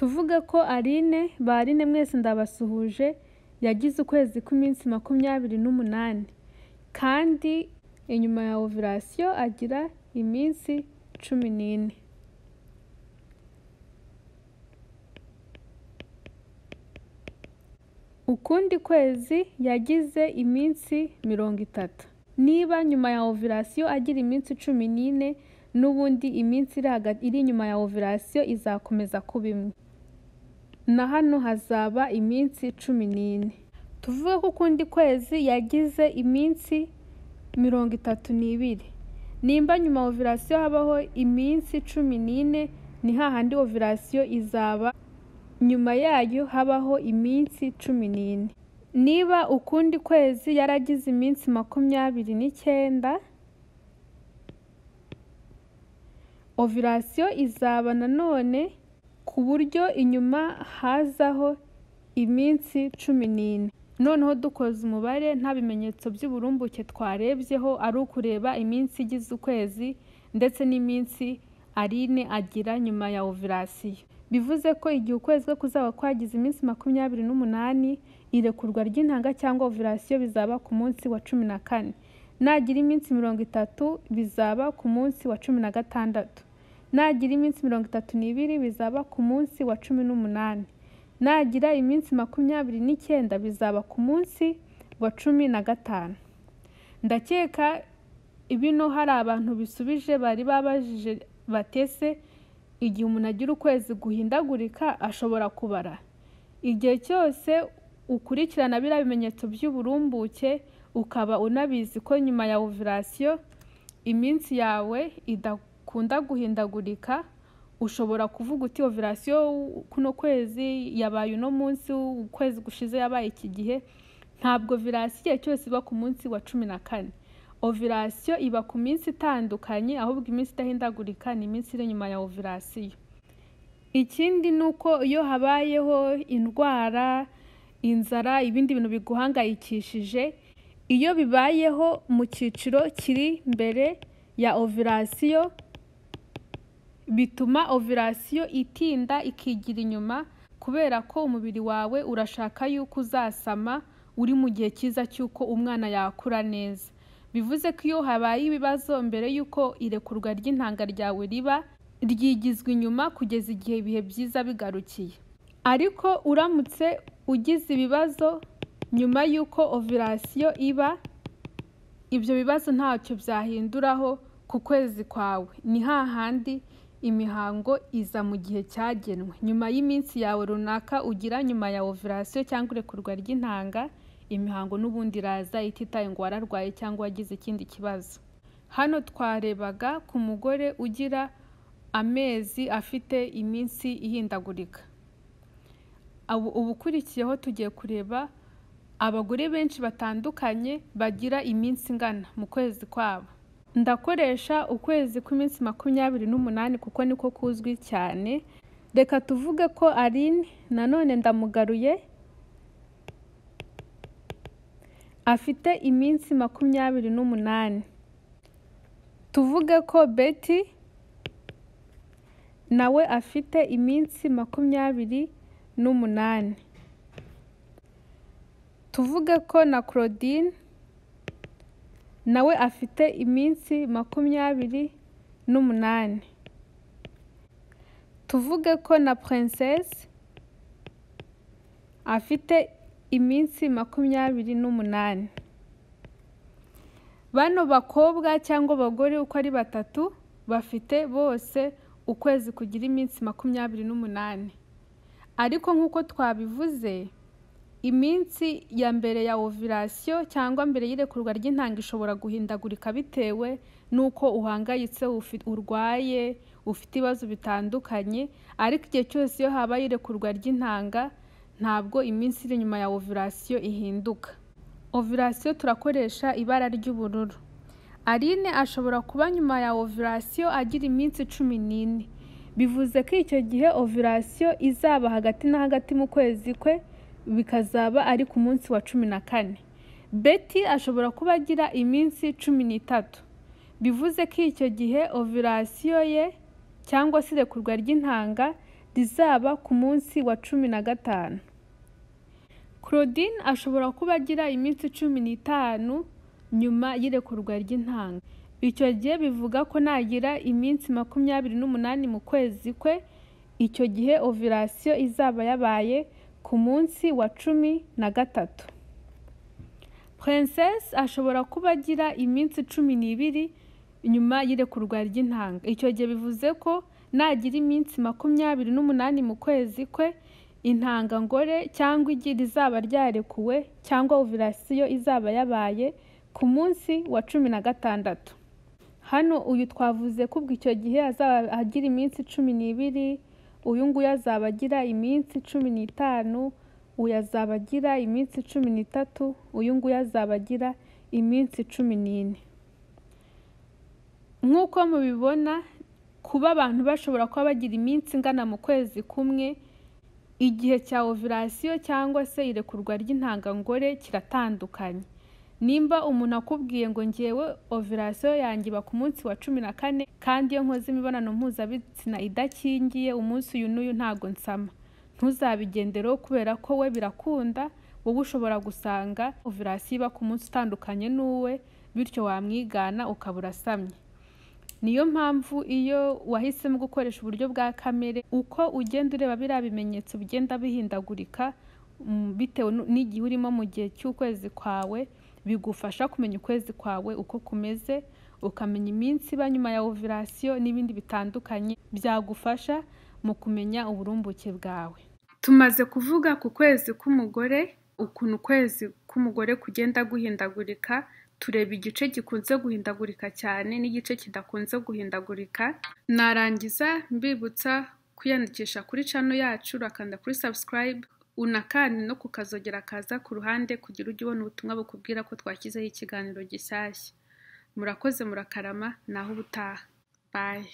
Tuvuge ko Aline, ba Aline mwese ndabasuhuje, yagize ukwezi kw'iminsi 28 kandi inyuma ya ovulation agira iminsi 14. Ukundi kwezi yagize iminsi 30. Niba nyuma ya ovulation agira iminsi 14, n'ubundi iminsi iri inyuma ya ovulation izakomeza kuba imwe. Na hano hazaba iminsi 14. Tuvuge ko ukundi kwezi yagize iminsi 32. Nimba nyuma ya ovulation habaho iminsi 14, ni hahandi ovulation izaba nyuma yayo habaho iminsi 14. Niba ukundi kwezi yaragize iminsi 29, ovulation izaba nanone ku buryo inyuma hazaho iminsi 14. Noneho dukoze umubare nta bimenyetso by'uburumbuke twarebyeho, ari ukureba iminsi igize ukwezi ndetse n'iminsi Aline agira nyuma ya ovulation. Bivuze ko igihe ukwezi kwe kuzaba kwagize iminsi 28, irekurwa ry'intanga cyangwa ovulation bizaba ku munsi wa 14. Nagira iminsi 30 bizaba ku munsi wa 16. Nagira iminsi 32 bizaba ku munsi wa 18. Nagira iminsi 29 bizaba ku munsi wa 15. Ndakeka bino hari abantu bisubije bari babajije batese igihe umuntu agira ukwezi guhindagurika ashobora kubara. Igihe cyose ukurikirana biriya bimenyetso by'uburumbuke ukaba unabizi ko nyuma ya ovulation iminsi yawe idakunda guhindagurika, ushobora kuvuga uti ovulation kuno kwezi yabaye uno munsi, ukwezi gushize yabaye iki gihe. Ntabwo ovulation igihe cyose iba ku munsi wa 14. Ovulation iba ku minsi itandukanye, ahubwo iminsi idahindagurika ni iminsi iri nyuma ya ovulation. Ikindi ni uko iyo habayeho indwara, inzara, ibindi bintu biguhangayikishije, iyo bibayeho mu cyiciro kiri mbere ya ovulation, bituma ovulation itinda ikigira inyuma, kubera ko umubiri wawe urashaka yuko uzasama uri mu gihe cyiza cy'uko umwana yakura neza. Bivuze ko iyo habaye ibibazo mbere y'uko irekurwa ry'intanga ryawe riba, ryigizwa inyuma kugeza igihe ibihe byiza bigarukiye. Ariko uramutse ugize ibibazo nyuma y'uko ovulation iba, ibyo bibazo ntacyo byahinduraho ku kwezi kwawe. Ni hahandi imihango iza mu gihe cyagenwe. Nyuma y'iminsi yawe runaka ugira nyuma ya ovulation cyangwa irekurwa ry'intanga, imihango n'ubundi iraza ititaye ngo wararwaye cyangwa wagize ikindi kibazo. Hano twarebaga ku mugore ugira amezi afite iminsi ihindagurika. Ubukurikiyeho tugiye kureba abagore benshi batandukanye bagira iminsi ingana mu kwezi kwabo. Ndakoresha ukwezi kw'iminsi 28 kuko niko kuzwi cyane. Reka tuvuge ko Aline nanone ndamugaruye afite iminsi 28. Tuvuge ko Betty nawe afite iminsi 28. Tuvuge ko na Claudine nawe afite iminsi 28. Tuvuge ko na Princess afite iminsi 28. Bano bakobwa cyangwa abagore uko ari batatu bafite bose ukwezi kugira iminsi 28. Ariko nk'uko twabivuze, iminsi ya mbere ya ovulation cyangwa mbere y'irekurwa ry'intanga ishobora guhindagurika bitewe n'uko uhangayitse, urwaye, ufite ibibazo bitandukanye. Ariko igihe cyose iyo habaye irekurwa ry'intanga, ntabwo iminsi iri inyuma ya ovulation ihinduka. Ovulation turakoresha ibara ry'ubururu. Aline ashobora kuba nyuma ya ovulation agira iminsi 14. Bivuze ko icyo gihe ovulation izaba hagati na hagati mu kwezi kwe, bikazaba ari ku munsi wa 14. Betty ashobora kuba agira iminsi 13. Bivuze ko icyo gihe ovulation ye cyangwa se irekurwa ry'intanga rizaba ku munsi wa 15. Claudine ashobora kuba agira iminsi 15 nyuma y'irekurwa ry'intanga. Icyo gihe bivuga ko nagira iminsi 28 mu kwezi kwe, icyo gihe ovulation izaba yabaye ku munsi wa 13. Princesse ashobora kuba agira iminsi 12 nyuma y'irekurwa ry'intanga. Icyo gihe bivuze ko nagira iminsi 28 mu kwezi kwe, intangangore cyangwa igi rizaba ryarekuwe cyangwa ovulation izaba yabaye ku munsi wa 16. Hano uyu twavuze ko ubwo icyo gihe azaba agira iminsi 12, uyu nguyu azaba agira iminsi 15, uyu azaba agira iminsi 13, uyu nguyu azaba agira iminsi 14. Nk'uko mubibona, kuba abantu bashobora kuba bagira iminsi ingana mu kwezi kumwe, igihe cya ovulation cyangwa se irekurwa ry'intangangore kiratandukanye. Nimba umuntu akubwiye ngo ngewe ovulation yanjye iba ku munsi wa 14 kandi iyo nkoze imibonano mpuzabitsina idakingiye umunsi uyu n'uyu ntago nsama, ntuzabigendereho kubera ko we birakunda, wowe ushobora gusanga ovulation iba ku munsi utandukanye n'uwe, bityo wamwigana ukaba urasamye. Niyo mpamvu iyo wahisemo gukoresha uburyo bwa kamere, uko ugenda ureba biriya bimenyetso bigenda bihindagurika bitewe n'igihe urimo mu gihe cy'ukwezi kwawe, bigufasha kumenya ukwezi kwawe uko kumeze, ukamenya iminsi iba nyuma ya ovulation n'ibindi bitandukanye byagufasha mu kumenya uburumbuke bwawe. Tumaze kuvuga ku kwezi k'umugore, ukuntu ukwezi k'umugore kugenda guhindagurika, tureba igice gikunze guhindagurika cyane n'igice kidakunze guhindagurika. Narangiza mbibutsa kwiyandikisha kuri channel yacu, urakanda kuri subscribe, unakande no kukazogera kaza ku ruhande kugira ujye ubona ubutumwa bukubwira ko twashyizeho ikiganiro gishyashya. Murakoze, murakarama, naho ubutaha. Bye.